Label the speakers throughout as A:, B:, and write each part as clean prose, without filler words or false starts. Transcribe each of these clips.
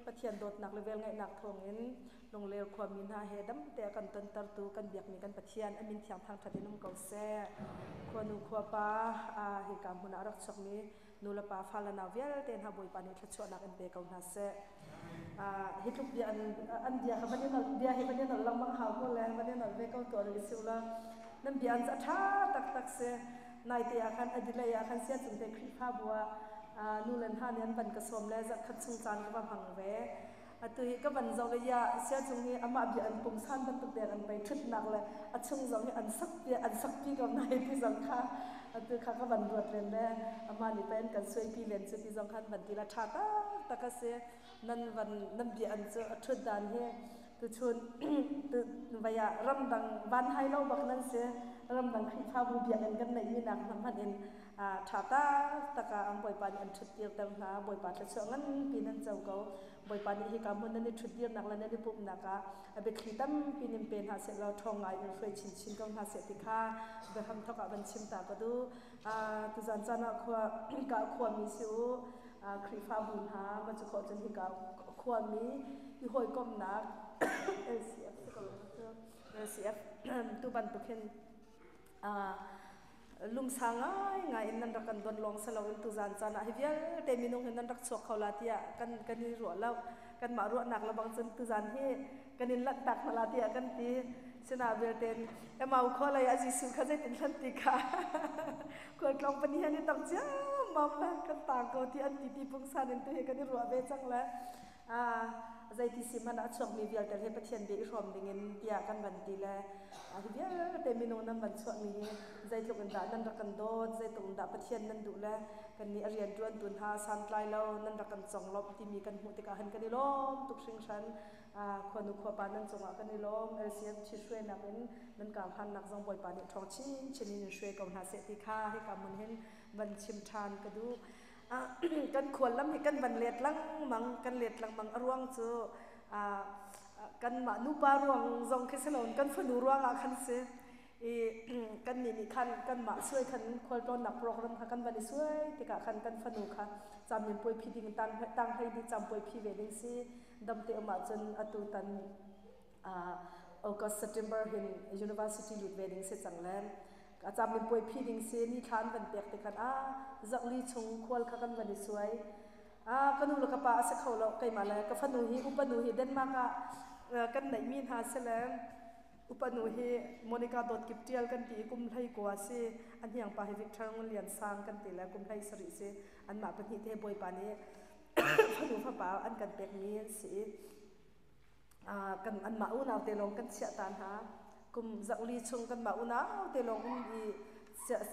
A: Pathian dawtnak le velngeihnak thawngin Lungler khuami hna he damte a kan tontertu kan biakmi kan Pathian a min thiang thangṭhat in um ko seh. Khuanu khuapa hika hmun ah a rak chuakmi nu le pa fale nau vialte hna Bawipa nih thluachuahnak in pe ko hna seh. Hi tluk bia an bia kha van i nolh bia hi van i nolh lengmang hau ko le van i nolh ve ko tuah rih si ulaw nan bia an a ṭha taktak si. Naite ah khan a delay ah khan siacung te Khrihfabu ah nu le hna nih an van ka sawm le zarhkhat chung caan ka va hmang ve. Atu hi ka van zoh le ya siacung hi amah bia an pungsan bantuk deng an pei ṭhutnak le a chung zong hi an sak pi an sak pi ko nai ti zong kha atu kha ka van ruat len le amah nih pei an kan suaipi len cu ti zong khan van ti la ṭha taktak a si. Nan van nan bia an cu a ṭhut dan hi tuchun vai ah ramdang van hai lo bak nan si. Ramdang Khrihfabu biakinn kan neihmi nak hna hmanh in ṭha taktak ah ang Bawipa nih an ṭhuttirter hna. Bawipa thluachuah nganpi nan co ko. Bawipa nih hika hmun nan i ṭhutdirnak le nan i pumhnak ah a biathli tampi nin pe hna sehlaw ṭhawng ngai in hruai chinchin ko hna seh ti kha biahram thawk ah van chim ta ka duh. Tuzan caan ah khua ka khuami si u, Khrihfabu hna ma cu khawh cun hika khuami i hawikomhnak LCF si ko LCF tu bantuk hin lungsa ngaingai in nan rak kan don lawng si loin tuzan caan ah hi vialte minung hi nan rak chuak kho la tiah kan kan i ruah lo. Kanmah ruahnak le bang cun tuzan hi kan in lanhtak hna la tiah kan ti. Sinah vialten Emau khua lei ah Jesuh kha zeitin hlan ti kha khualtlawng pahnih an i tong ciammam le kan tang ko ti an ti ti pungsan in tu hi kan i ruah ve cang le zeiti si hmanh ah a chuakmi vialte hi Pathian bia i hrawm dingin tiah kan van ti le hi vialte minung nan van chuahmi hi zeitluk in dah nan rak kan dawt, zeitluk in dah Pathian nan duh le kannih a rianṭuantu hna santlai lo nan rak kan conglawmh timi kan hmuh tikah hin kan i lawm tuk hringhran. Khuanu khuapa nan cungah kan i lawm. LCM ṭhithruainak in nan karhlannak zong Bawipa nih ṭhawng chinchin in in hruai ko hna seh ti kha hika hmun hin van chim ṭhan ka duh. Kan khuallam hi kan van let lengmang, kan let lengmang. A ruang cu kanmah nupa ruang zong khi si loin kan fanu ruangah khan si. I kannih nih khan kanmah suai khan khualtlawnnak program kha kan van i suai tikah khan kan fanu kha caminpuai phi ding tang hlei dih campuai phi ve ding si. Damte um ahcun atu tan August September hin university lut ve ding si cang le a caminpuai phi ding si. Ni thla an van pek tikhan a zarhli chung khual kha kan van i suai. A ka nu le ka pa a si kho lo, keimah le ka fanu hi, upa nu hi Denmark ah kan neihmi hna si le upa nu hi Monica Dawt Kip Tial kan ti i kum 19 si. A hniang pa hi Victor Ngun Lian Sang kan ti le kum 17 si. Anmah pahnih te Bawipa nih fanu fapa an kan pekmi an si i kan anmah unau te lawng kan chiah ta hna. Kum zarhli chung kanmah unau te lawng um i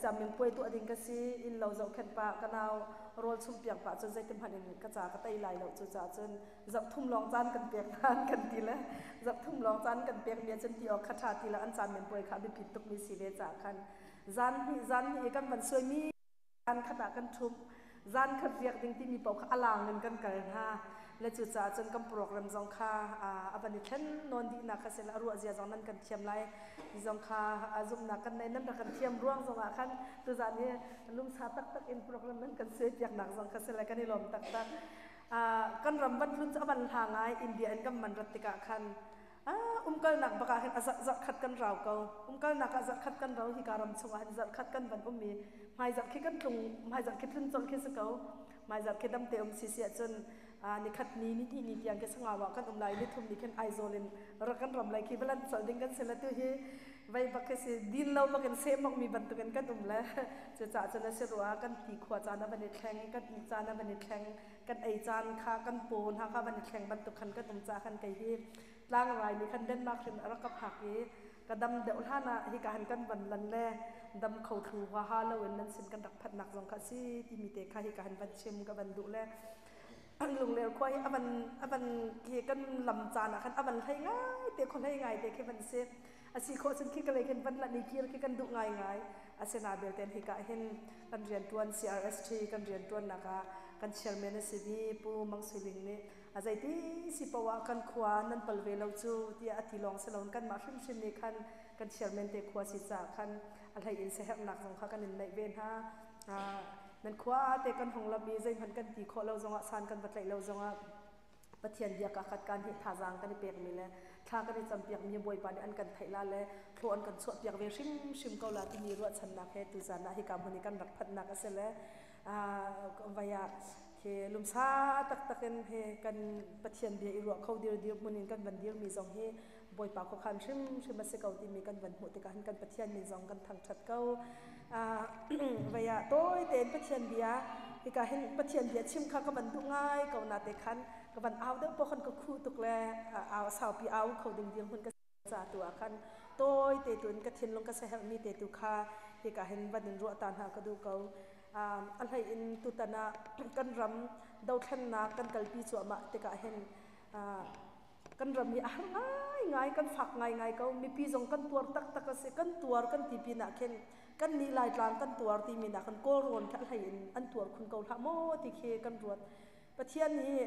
A: sianginn puai tuah ding ka si. Inn lo zohkhenh pah, ka nau rawl chum piak pah cun zeitin hmanh in ka ca ka tei lai lo. Cucaah cun zarh thum lawng caan kan pek hna an kan ti le zarh thum lawng caan kan pek mi ahcun ti awk kha ṭha ti lo. An caan men puai kha a biapit tukmi si ve caah khan zan hnih zan hnih i kan van suaimi zan khat ah kan ṭhumh, zan khat riak ding timi paoh kha a lang in kan kal hna le cucaah cun kan program zong kha a van i thlen nawn dihnak kha si le a ruah zia zong nan kan thiam lai ti zong kha zumhnak kan nei. Nan rak kan thiam ruang zong ah khan tuzan hi lungsa taktak in program nan kan suai piaknak zong kha si le kan i lawm taktak. Kan ram van tlun cu a van hla ngai. India in kan man rat tikah khan umkalnak bak ah hin a zarh zarh khat kan rau ko. Umkalnak ah zarh khat kan rau. Hika ram chungah hin zarh khat kan van um i hmaizarh khi kan tlung, hmaizarh khi tlun colh khi si ko. Hmaizarh khi damte um si si ahcun nikhat ni, nihnih ni tiang khi Sangau ah kan um lai, nithum ni khin Aizawl in rak kan ram lai khi va lanh colh ding kan si le tu hi vei bak khi si din lo bak in sehmok mi bantukin kan um le cucaah cun a si rua kan ti khua caan a van i thleng, kan ih caan a van i thleng, kan ei caan kha, kan paw hna kha van i thleng bantuk khan kan um caah khan kei hi tlangrai nih khan Denmark hrim a rak ka phak i ka dam deuh hlan ah hika han kan van lan le dam kho thlu huaha loin nan sin kan rak phanhnak zong kha si timi te kha hika han van chim ka van duh le Lungler khua hi avan avan khi kan lam caan ah khan avan hlei ngai te, khua hlei ngai te khi van si. A si khawh cun khi ka lei khin van lan i kir khi kan duh ngai ngai. Asina belte hika hin kan riantuan CRST kan riantuannak ah kan chairman a simi Pu Mang Sui Ling nih a zeiti si poah kan khua nan pal ve lo cu tiah a ti lawng si loin kanmah hrimhrim nih khan kan chairman te khua si caah khan a hlei in siaherhnak zong kha kan in neih ve hna. Nan khua te kan hong lam i zeihmanh kan ti khawh lo zongah, san kan va tlaih lo zongah. Pathian bia ka khat kan hi thazaang kan i pekmi le thla kan i campiakmi Bawipa nih an kan theih la le thlaw an kan chuahpiak ve hrimhrim ko la timi ruahchannak he tuzan ah hika hmun i kan rak phanhnak a si le vai ah khi lumsa taktak in he kan Pathian bia i ruah kho dir dir hmun in kan van dirmi zong hi Bawipa khuakhan hrimhrim a si ko timi kan van hmuh tikah hin kan Pathian min zong kan thangṭhat ko. Vai ah tawi tein Pathian bia hika hin Pathian bia chim kha ka van duh ngai ko na te khan ka van au deuh pawh khan ka khuh tuk le au saupi au kho ding dirhmun ka ca tu ah khan tawi te tu in ka thinlung ka saherhmi te tu kha hika hin van in ruah ta hna ka duh ko. A hlei in tutan ah kan ram dothlennak kan kalpi cuahmah tikah hin kan ram hi a har ngaingai, kan fak ngaingai ko. Mipi zong kan tuar taktak a si. Kan tuar kan ti pinah khin kan nih Laitlang kan tuar timi nak khan Kawlrawn kha a hlei in an tuar khun ko hlah maw ti khi kan ruat. Pathian hi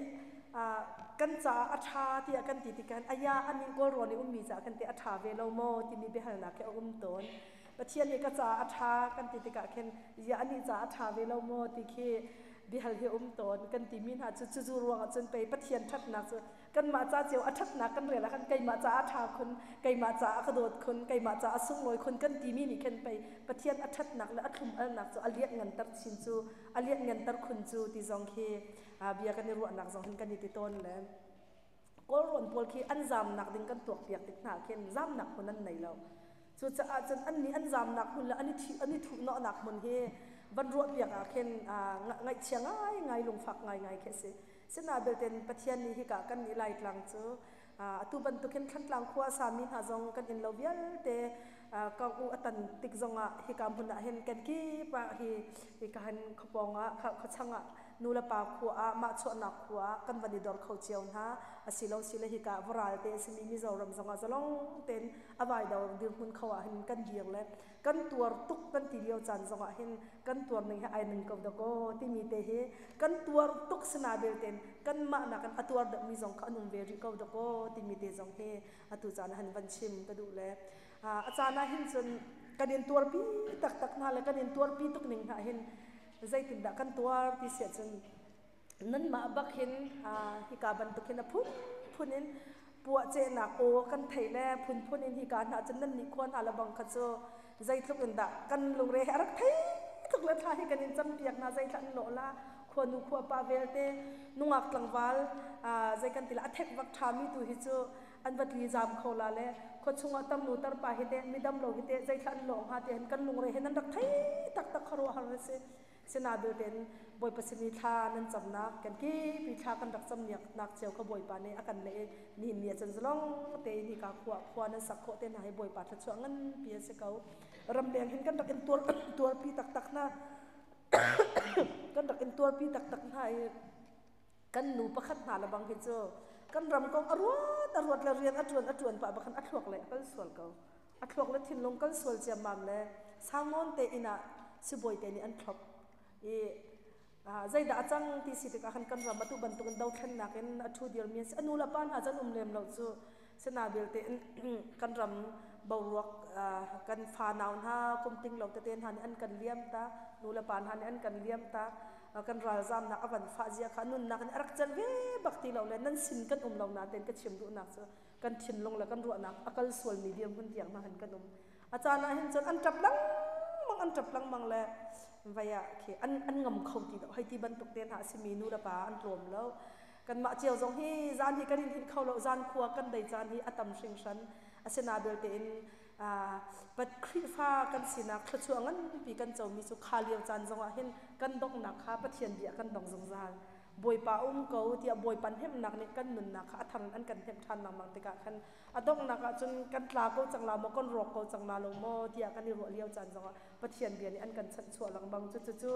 A: kan caah a ṭha tiah kan ti tikah aya anih Kawlrawn i ummi caah kan ti a ṭha ve lo maw timi biahalnak khi a um tawn. Pathian hi ka caah a ṭha kan ti tikah khin ya anih caah a ṭha ve lo maw ti khi biahal hi um tawn. Kan timi hna cu cucu ruangah cun pei Pathian ṭhatnak cu kanmah ca cio a ṭhatnak kan rel ah khan keimah caah a ṭha khun, keimah caah a ka dawt khun, keimah caah a sunglawi khun kan timi nih khin pei Pathian a ṭhatnak le a thlum-alnak cu a lianhnganter chin cu, a lianhnganter khun cu ti zong khi bia kan i ruahnak zong hin kan i ti tawn le Kawlrawn pawl khi an zamnak ding kan tuakpiak tik hna khin zamnak hmun an nei lo. Cucaah cun annih an zamnak hmun le an i an i thuhnawhnak hmun hi van ruahpiak ah khin ngaihchia ngaingai, lungfak ngaingai khi a si. Sinain belte Pathian nih hika kan nih Laitlang cu atu bantuk hin Thlantlang khua a sami hna zong kan inn lo vialte kong u a tan tik zongah hika hmun ah hin kenkip ah hi hika hin khuapawng ah khuachang ah nu le pa khua ah mah chuahnak khua ah kan van i dor kho cio hna. Asilo sile hika varal te a simi Mizoram zongah zalong tein a vai dor dirhmun kho ah hin kan dir le kan tuar tuk kan ti lio caan zongah hin kan tuar ning hi ai ning ko dakaw timi te hi kan tuar tuk sina belte kan mah nak in a tuar deuhmi zong kha an um ve rih ko dakaw timi te zong hi atu caan han van chim ka duh le a caan ah hin cun kan in tuarpi taktak hna le kan in tuarpi tuk ning hna hin zeitindah kan tuar ti siah cun nanmah bak hin hika bantuk hin a phunphun in puahcehnak aw kan thei le phunphun in hika hna cun nan nih khua hna le bang kha cu zeitluk in dah kan lungre he a rak thei tluk le thla hi kan in campiak hna, zeithla an lawh la khuanu khuapa velte nungak tlangval zei kan ti la a thek vak ṭhami tu hi cu an va tli zam kho la le khua chungah tarnu tarpa hi te midam lo hi te zeithla an lawh hnga ti hin kan lungre he nan rak thei taktak khuaruahhar a si. Sina belte Bawipa sin i thla nan camnak kan kipi thla kan rak camnak cio kha Bawipa nih a kan leh i nihin ni ah cun zalong tein hika khua khua nan sak khawh te hna hi Bawipa thluachuah nganpi a si ko. Ramleng hin kan rak in tuar tuarpi taktak hna, kan rak in tuarpi taktak hna i kan nu pakhat hna le bang hi cu kan ram kong a ruat a ruat le rian a ṭuan a ṭuan pah bakhan a thluak le a kal sual ko. A thluak le thinlung kal sual ciammam le saunawn te inn ah sibawi te nih an thlop i zeidah a cang ti si tikah khan kan ram atu bantukin dothlennak in a ṭhu dirmi an si. A nu le pa hna cu an um lem lo cu. Sina belte in kan ram boruak kan fanau hna kum ting lo tete hna nih an kan liam ta, nu le pa hna nih an kan liam ta, kan ralzamnak a van fah zia kha nunnak in a rak celh ve bak ti lo le nan sin kan um lo natein ka chim duhnak cu kan thinlung le kan ruahnak a kal sualmi dirhmun tiang hna hin kan um. A caan ah hin cun an ṭap lengmang, an ṭap lengmang le vei ah khi an ngam kho ti lo hei ti bantuk te hna a simi nu le pa an tlawm lo. Kanmah cio zong hi zan hi kan in hinh kho lo, zan khua kan dei caan hi a tam hringhran. Asina belte in pat Khrihfa kan sinak thluachuah nganpi kan comi cu kha lio caan zongah hin kan donghnak kha Pathian bia kan dong zungzal. Bawipa um ko tiah Bawipa hnemhnak nih kan nunnak kha a thar in an kan hnemh ṭhan lengmang tikah khan a donghnak ah cun kan tla ko cang la maw, kan rawk ko cang la lo maw tiah kan i ruah lio caan zongah Pathian bia nih an kan chanhchuah lengmang. Cucu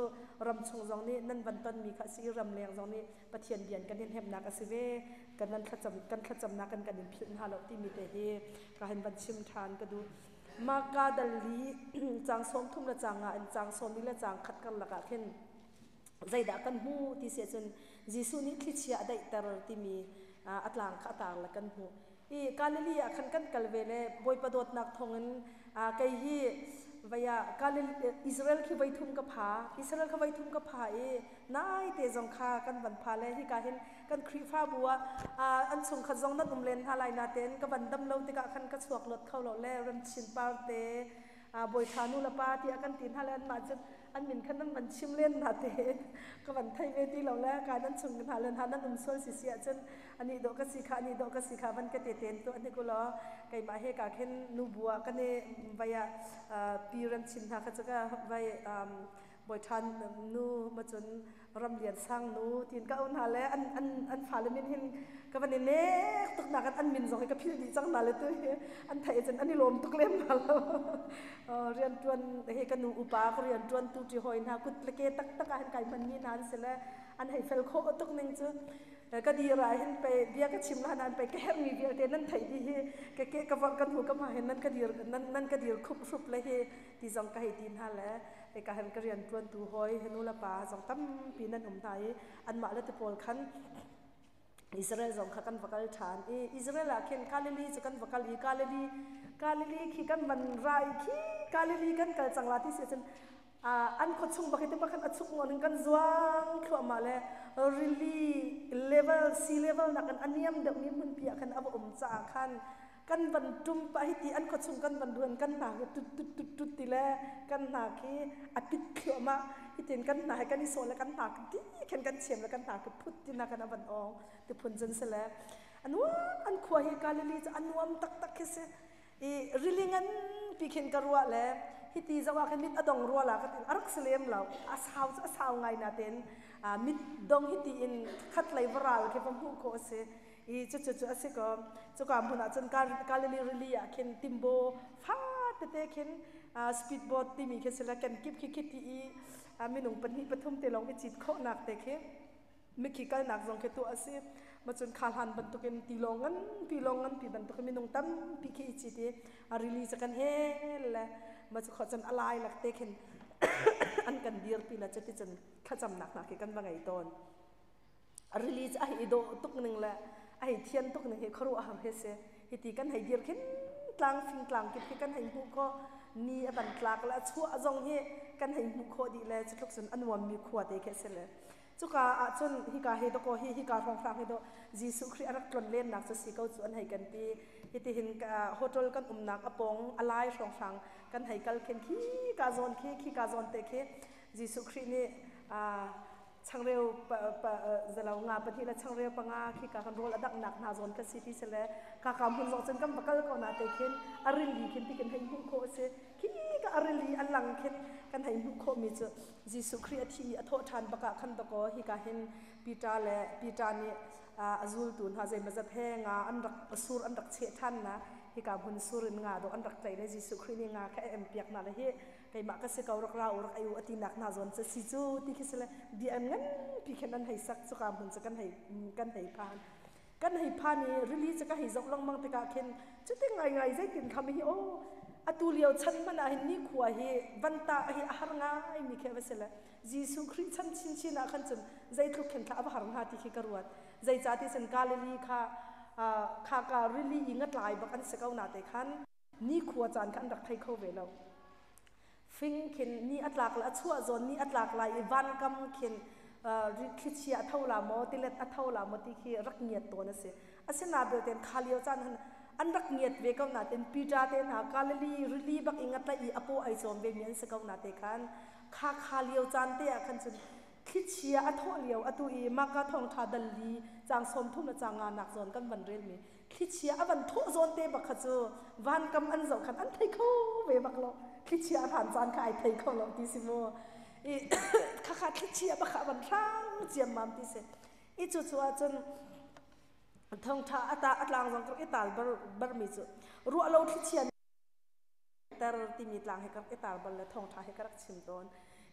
A: ramchung zong nih nan van tonmi kha a si i ramleng zong nih Pathian bia kan in hnemhnak a si ve. Kan nan thlacam kan thlacamnak kan kan in philh hna lo timi te hi ka hin van chim ṭhan ka duh. Maka dal li caang 30 le caang nga in caang 11 le caang khat karlak ah khin zeidah kan hmuh ti si ahcun Jesuh nih thlichia a daihter timi a tlang kha a tar le kan hmuh. I Galilee ah khan kan kal ve le Bawipa dawtnak thawngin kei hi vei ah Israel khi voi thum ka pha, Israel kha voi thum ka pha i nai te zong kha kan van pha le hika hin Kan Khrihfabu ah an chungkhat zong nan um len hna lai natein ka van dam lo tikah khan ka chuak lot kho lo le Remchin Parte Bawi Ṭha nu le pa tiah kan ti hna le anmah cun an min khan nan van chim len hna tein ka van thei ve ti lo le ka nan chung hna le hna nan um sual si si ahcun ani dawh ka si kha, ani dawh ka si kha van ka te ten tu ani kulaw keimah he ka khin nu bu ah kan i vai ah pi Remchin hna kha cu ka vai Bawi Ṭha nu ma cun Ram Lian Sang nu tiin ka auh hna le an fale min hin ka van i nek tuk nak an min zong hi ka philh dih cang hna le tu hi an theih cun an i lawm tuk lem hna lo. Rianṭuan hi ka nu upa ka rianṭuan tu ṭi hawi hna kut le ke taktak ah hin kai hman mi hna an si le an hei fel khawh tuk ning cu ka dir ah hin pei bia ka chim la nan pei ka herhmi vialte nan theih dih hi ka ke ka vorh kan hnu ka hma hin nan ka dir nan ka dir khup hrup le hi ti zong ka hei ti hna le hika hin ka rian ṭuantu hawi nu le pa zong tampi nan um hna i anmah le te pawl khan Israel zong kha kan va kal ṭhan i Israel ah khin Galilee cu kan va kal i Galilee khi kan van ra i khi Galilee kan kal cang la ti si cun an khua chung bak hi te bak khan a chuk ngon in kan zuang thluahmah le rili level, sea level nak in a niam deuhmi hmunpi ah khan a va um caah khan kan van ṭum pah hi ti an khuachung kan van ruan kan hna khi tut tut tut tut ti le kan hna khi a pit thluahmah. Hitin kan hna he kan i sawh le kan hna ti khin kan chiam le kan hna khi phut ti na kan a van ong ti phun cun si le anuam an khua hi Galilee cu anuam taktak khi si i rili ngan pi khin ka ruah le hiti zoh ah khin mit a dong rua la ka tin a rak si lem lo. A sau cu a sau ngai na ten mit dong hiti in khat lei varal khi va hmuh khawh a si i cucu cu a si ko. Cuka hmun ah cun Galilee rili ah khin timbo fa tete khin speedboat timi khi si le kenkip khi khi ti i minung pahnih pathum te lawng i cit khawhnak te khi mikhi kalnak zong khi tuah a si. Ma cun kha hlan bantukin tilawng nganpi lawng nganpi bantukin minung tampi khi i cit i a rili cu kan hel le ma cu khawh cun a lai lak te khin an kan dirpi le cuticun thlacamnak hna khi kan va ngei tawn. Rili cu a hei i dawh tuk ning le a hei thian tuk ning hi khuaruahhar hi si. Hiti kan hei dir khin tlang fing tlang kip khi kan hei hmuh khawh. Ni a van tlak le a chuah zong hi kan hei hmuh khawh dih le cu tluk cun a nuammi khua te khi a si le. Cuka ah cun hika hi dawkaw hi hika hrawnghrang hi dawh Jesuh Khrih a rak tlon lennak cu si ko cu an hei kan ti. Hitihin hotel kan umnak a pawng a lai hrawnghrang kan hei kal khin khi ka zawn khi khi ka zawn te khi Jesuh Khrih nih changreu zalo nga pahnih le changreu panga khi ka kan rawl a danghnak hna zawn ka si ti si le ka ka hmun zong cun kan va kal ko na te khin a rili khin ti kan hei hmuh khawh a si. Khi ka a rili a lang khin kan hei hmuh khawh mi cu Jesuh Khrih a thi i a thawh ṭhan bakah khan dakaw hika hin Peter le Peter nih a zultu hna zeimawzat he nga an rak sur an rak cheh ṭhan na hika hmun sur in nga dawh an rak tlaih le Jesuh Khrih nih nga kha a em piak hna le hi keimah ka si ko, rak ra u, rak ei u a tinak hna zawn cu si cu ti khi si le bia an nganpi khin an hei sak. Cuka hmun cu kan hei phan kan hei phan i rili cu ka hei zoh lengmang tikah khin cuti ngaingai zeitin kham hi aw atu lio chan hmanh ah hin nikhua hi van tah hi a har ngai mi khi a va si le Jesuh Khrih chan chinchin ah khan cun zeitluk khin thla a va har hnga ti khi ka ruat. Zeicah ti cun Galilee kha kha ka rili i ngatlai bak an si ko na te khan nikhua caan kha an rak thei kho ve lo. Fing khin ni a tlak a chuah zawn ni a tlak lai i vankam khin thlichia a tho la maw, tilet a tho la maw ti khi rak ngiat tawn a si. Asina belte kha lio caan han an rak ngiat ve ko nain Peter te hna Galilee rili bak i ngatlaih i a paw ai cawm ve mi an si ko na te khan kha kha lio caan te ah khan cun thlichia a thawh lio atu i Maka thawngṭha dal li caang 30 le caang nga nak zawn kan van relmi thlichia a van thawh zawn te bak kha cu vankam an zoh khan an thei kho ve bak lo. Thlichia a hran caan kha ai thei kho lo ti si mu. I khakha thlichia bak kha a van hrang ciammam ti si. I cu cu ahcun thawngṭha ata a tlang zong ka i tal bar barmi cu ruah lo thlichia ter timi tlang he ka rak i tar bal le thawngṭha he ka rak chim tawn.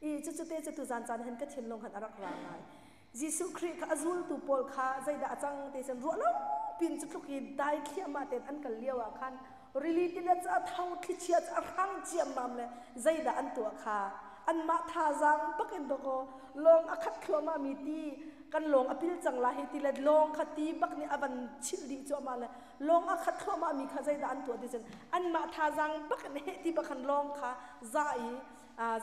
A: I cucu te cu tuzan caan hin ka thinlung han a rak ra ngai. Jesuh Khrih kha a zultu pawl kha zeidah a cang ti cun ruah lo pin cu tluk i dai thliahmah tein an kal lio ah khan rili tilet cu a tho, thlichia cu a hrang ciammam le zeidah an tuah kha anmah thazaang bak in dawkaw lawng a khat thluahmah mi ti kan lawng a pil cang la hi ti le lawng kha ti bak nih a van chilh dih cuahmah le lawng a khat thluahmah mi kha zeidah an tuah ti cun anmah thazaang bak in heh ti bak khan lawng kha za i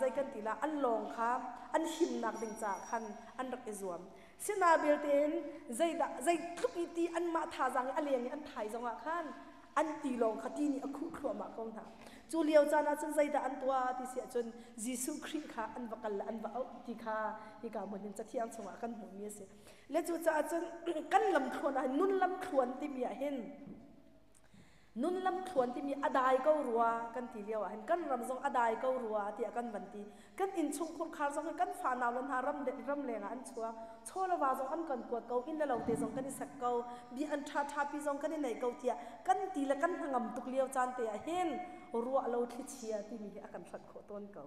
A: zei kan ti la an lawng kha an himnak ding caah khan an rak i zuam. Sina belte in zeidah zeitluk i ti anmah thazaang i a leng i an thai zongah khan an tilawng kha ti nih a khuh thluahmah ko hna. Cu lio caan ah cun zeidah an tuah ti si ahcun Jesuh Khrih kha an va kal le an va auh ti kha hika hmun hin Cathiang chungah kan hmuhmi a si. Le cucaah cun kan lamthluan ah hin nun lamthluan timi ah hin Nun lamthluan timi a dai ko rua kan ti lio ah hin kan ram zong a dai ko rua tiah kan van ti. Kan innchung khurkhar zong hi kan fanau le hna ram ram leng ah an chuak. Chaw le va zong an kan kuat ko, inn le lo te zong kan i sek ko, bia an ṭha ṭhapi zong kan i nei ko tiah kan ti le kan hnangam tuk lio caan te ah hin ruah lo thlichia timi hi a kan hranh khawh tawn ko.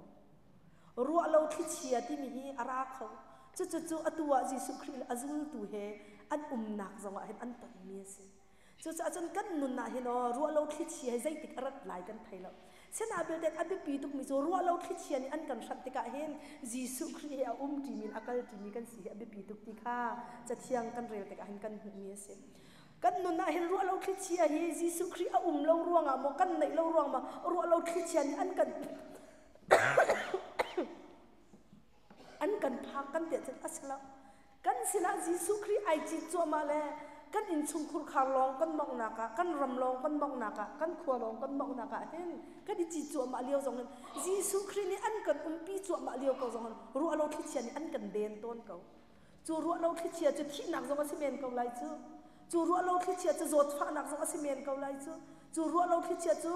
A: Ruah lo thlichia timi hi a ra kho. Cucu atu ah Jesuh Khrih le a zultu he an umnak zong ah hin an tonmi a si. Cucaah cun kan nun ah hin aw ruah lo thlichia hi zeitik a rat lai kan thei lo. Sinah belte a biapi tukmi cu ruah lo thlichia nih an kan hranh tikah hin Jesuh Khrih he a um ṭimi in a kal ṭimi kan si hi a biapi tuk ti kha Cathiang kan rel tikah hin kan hmuhmi a si. Kan nun ah hin ruah lo thlichia hi Jesuh Khrih a um lo ruangah maw kan neih lo ruang maw ruah lo thlichia nih an kan an kan phak kan tiah cun a si lo. Kan sinah Jesuh Khrih ai cit cuahmah le kan innchungkhur khar lawng kan monghnak ah, kan ram lawng kan monghnak ah, kan khua lawng kan monghnak ah hin kan i cit cuahmah lio zong hin Jesuh Khrih nih an kan umpi cuahmah lio ko zong hin ruah lo thlichia nih an kan den tawn ko. Cu ruah lo thlichia cu thihnak zong a si men ko lai cu. Cu ruah lo thlichia cu zawtfahnak zong a si men ko lai cu. Cu ruah lo thlichia cu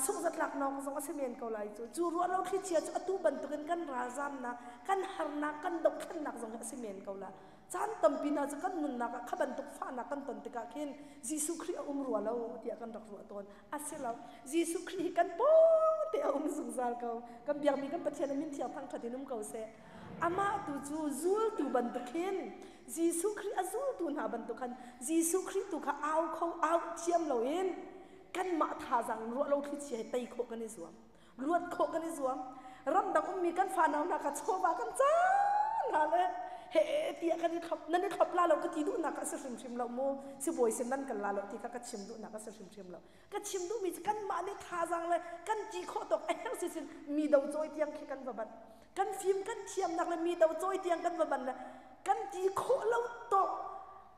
A: sunghzatlaknak zong a si men ko lai cu. Cu ruah lo thlichia cu atu bantukin kan ralzamnak, kan harnak, kan dohthlennak zong hi a si men ko la. Caan tampi hna cu kan nunnak ah kha bantuk fahnak kan ton tikah khin Jesuh Khrih a um rua lo tiah kan rak ruah tawn. A si lo. Jesuh Khrih hi kan pawng te a um zungzal ko. Kan biakmi kan Pathian a min thiang thangṭhat in um ko seh. Amah tu cu zultu bantuk hin Jesuh Khrih a zultu hna bantuk khan Jesuh Khrih tu kha au kho au thiam loin kanmah thazaang in ruah lo thlichia hi tei khawh kan i zuam. Luat khawh kan i zuam. Ramdang ummi kan fanau hna kha chawva kan caan hna le he tiah kan i thlop nan i thlop la lo ka ti duhnak a si hrimhrim lo mu sibawi sin nan kan la lo ti kha ka chim duhnak a si hrimhrim lo ka chim duhmi cu kanmah nih thazaang le kan ti khawh tawk a herh si sin mi do cawi tiang khi kan va banh kan fim kan thiamnak le mi do cawi tiang kan va ban le kan ti khawh lo tawk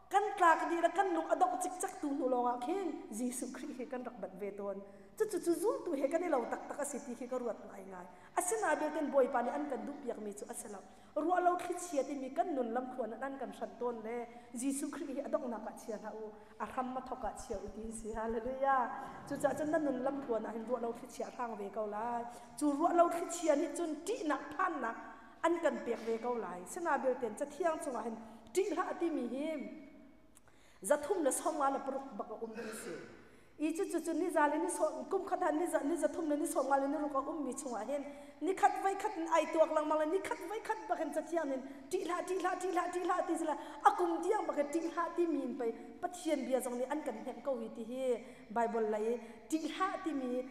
A: kan tlak dih le kan lung a dongh cikcek tu hnu lawngah khin Jesuh Khrih hi kan rak banh ve tawn. Cucu cu zultu he kan i lo taktak a si ti khi ka ruat ngaingai. Asinain belte Bawipa nih an kan duhpiakmi cu a si lo. Ruah lo thlichia timi kan nun lamthluan an kan hranh tawn le Jesuh Khrih hi a donghnak ah chia hlah u, a hram a thawk ah chia u ti si. Hallelujah. Cucaah cun na nun lamthluan ah hin ruah lo thlichia a hrang ve ko lai. Cu ruah lo thlichia nih cun ṭihnak phannak an kan pek ve ko lai. Sina belte Cathiang chungah hin ṭih hlah timi hi 356 bak a um ti si. I cucu cu ni za le ni sawm kum khat ah ni za ni 300 le ni 56 a ummi chungah hin ni khat voi khat in ai tuak lengmang le ni khat voi khat bak in Cathiang in ṭih hlah ṭih hlah ṭih hlah ṭih hlah ti sila a kum tiang bak in ṭih hlah timi in pei Pathian bia zong nih an kan hnemh ko hi ti hi Bible lei ṭih hlah timi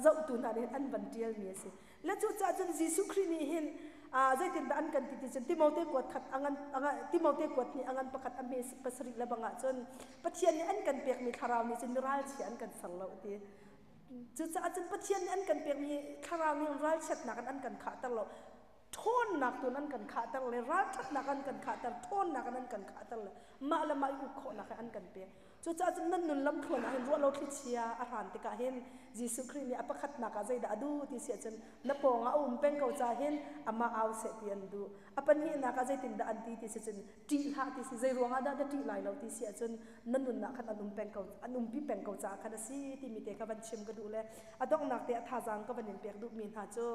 A: zohtu hna nih an van ṭialmi a si. Le cucaah cun Jesuh Khrih nih hin zeitindah an kan ti ti cun Timote kuat khat a ngan Timote kuat nih a ngan pakhat a hme pasarih le bang ah cun Pathian nih an kan pekmi thlarau nih cun miralchia an kan ser lo ti. Cucaah cun Pathian nih an kan pekmi thlarau nih ralchiatnak in an kan khahter lo. Ṭhawnnak tu in an kan khahter le ralṭhatnak an kan khahter, ṭhawnnak in an kan khahter le mah le mah i uk khawhnak hi an kan pek. Cucaah cun nan nun lamthluan ah hin ruah lo thlichia a hran tikah hin Jesuh Khrih nih a pakhatnak ah zeidah a duh ti si ahcun na pawngah a um peng ko caah hin amah au seh ti an duh. A pahnihnak ah zeitindah an ti ti si cun ṭih hlah ti si zei ruangah dah na ṭih lai lo ti si ahcun na nunnak khan an um peng ko an umpi peng ko caah khan a si timi te kha van chim ka duh le a donghnak te a thazaang ka van in pek duhmi hna cu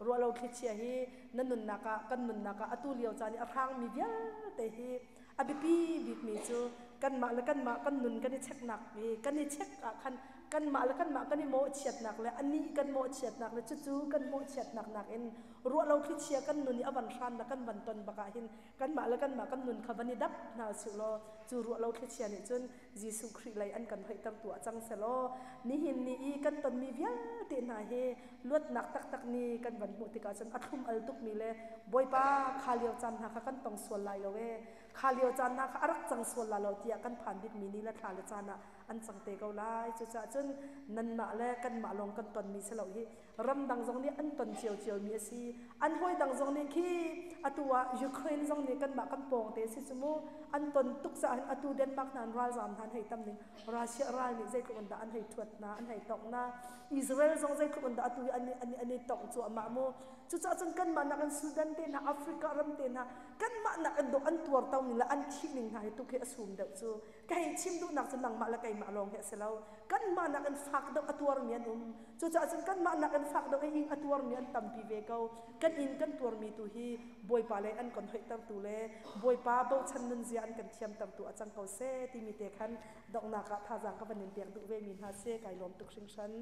A: ruah lo thlichia hi na nunnak ah kan nunnak ah atu lio caan i a hrangmi vialte hi A biapi bikmi cu kanmah le kanmah kan nun kan i cheknak hi kan i chek ah khan kanmah le kanmah kan i mawhchiatnak le anih kan mawhchiatnak le cucu kan mawhchiatnak nakin ruah lo thlichia kan nun i a van hran le kan van ton bak ah hin kanmah le kanmah kan nun kha van i dap hna usih law cu ruah lo thlichia nih cun Jesuh Khrih lei an kan hoihtertu ah cang selaw nihin ni i kan tonmi vialte hna hi luatnak taktak ni kan van hmuh tikah cun a thlum al tukmi le Bawipa kha lio caan hna kha kan tong sual lai lo ee. Kha lio caan hna kha a rak cang sual la lo tiah kan phan bikmi ni le thla le caan ah an cang te ko lai. Cucaah cun nanmah le kanmah lawng kan tonmi si lo hi, ramdang zong nih an ton ciociomi a si. An hawi dang zong nih khi atu ah Ukraine zong nih kanmah kan pawng te si cu mu, an ton tuk caah hin atu Denmark hna an ralzaam hna an hei tam ning, Russia ral nih zeitluk in dah an hei ṭhuat hna, an hei tongh hna. Israel zong zeitluk in dah atu hi an i tongh cuahmah mu. Cucaah cun kanmah nakin Sudan te hna, Africa ram te hna, kanmah nakin dawh an tuarto ning le an thih ning hna hi tuk hi a sum deuh cu. Ka hei chim duhnak cu nangmah le keimah lawng hi a si lo. Kanmah nakin fak deuh a tuarmi an um. Cucaah cun kanmah nakin fak deuh i ing a tuarmi an tampi ve ko. Kan inn kan tuarmi tu hi Bawipa lei an kan hoihtertu le Bawipa bochan nunzia an kan thiamtertu a cang ko seh timi te khan donghnak ah thazaang ka van in pek duh vemi hna si. Kai lawm tuk hringhran.